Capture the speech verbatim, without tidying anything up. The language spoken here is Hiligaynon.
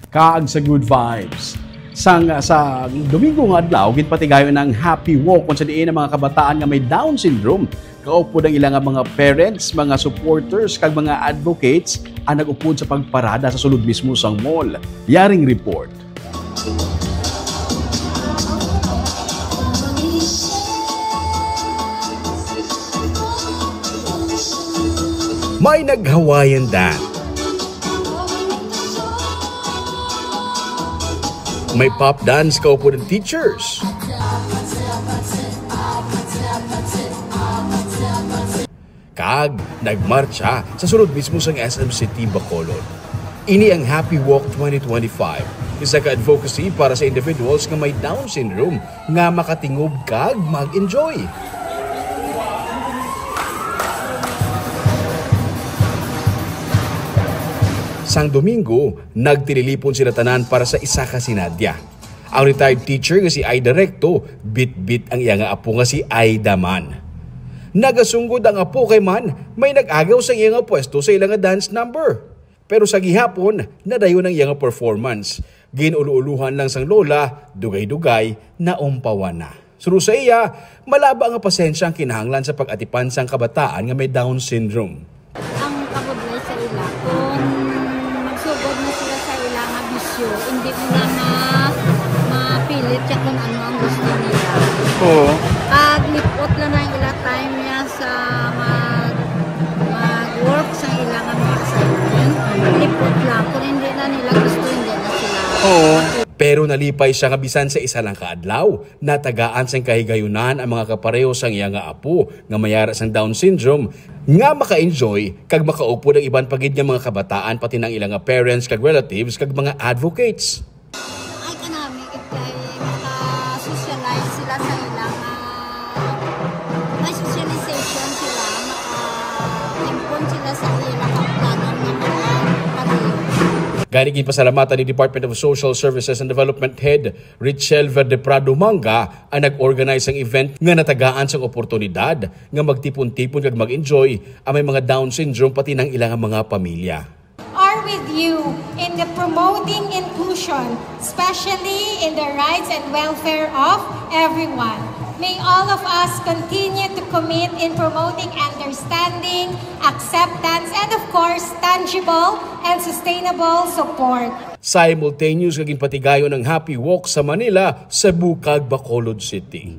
Kaag sa good vibes. Sang, sa Domingo nga adlaw, ginpatigayon ang Happy Walk, kung sa diin ang mga kabataan nga may Down syndrome, kaupod ang ilang mga parents, mga supporters, kag mga advocates ang nag-upod sa pagparada sa sulod mismo sang mall. Yaring report. May nag-Hawaiian dance. May pop dance kaupod ang teachers. Kag nagmartsa sa sulod mismo sang S M City, Bacolod. Ini ang Happy Walk twenty twenty-five, isa ka advocacy para sa individuals nga may Down syndrome nga makatingob kag mag-enjoy. Sang Domingo, nagtililipon sila tanan para sa isa ka sinadya. Ang retired teacher nga si Aida Recto, bitbit ang iya nga apo nga si Aida man. Nagasunggod ang apo kay man may nag-agaw sa iya nga pwesto sa ila nga dance number. Pero sa gihapon, nadayon ang iya nga performance. Gin-ulo-ulohan lang sang lola, dugay-dugay, naumpawan na. Suno sa iya, malaba nga pasensya ang kinahanglan sa pag-atipan sang kabataan nga may Down syndrome. Ang kabudlay sa ila, kung magsugod na sila sa ila nga bisyo, hindi mo na ma-, mapilit siya kung ano ang gusto nila. Oo. Pag lipot lang ang ila time niya sa mag-, mag-work sa ila nga mga assignment, lipot lang. Kung hindi na nila gusto, hindi na sila. Oo. Pero nalipay siya nga bisan sa isa lang ka adlaw, natagaan sang kahigayunan ang mga kapareho sang iya nga apo nga may ara sang Down syndrome, nga maka-enjoy kag makaupod ang iban pa gid nga mga kabataan, pati na ang ila nga parents kag relatives kag mga advocates. Ay, kanami gid kay maka-socialize sila sa ila nga, may socialization sila, maka-impon sila sa ila kaplanan nga mga pareho. Gani, ginpasalamatan ni Department of Social Services and Development Head Richel Verde Prado Manga ang nag-organize sang event nga natagaan sang oportunidad nga magtipon-tipon kag mag-enjoy ang may mga Down syndrome, pati na ang ila nga mga pamilya. Are with you in the promoting inclusion, especially in the rights and welfare of everyone. May all of us continue to commit in promoting understanding, acceptance, and of course, tangible and sustainable support. Simultaneous nga ginpatigayon ang Happy Walk sa Manila, Cebu, kag Bacolod City.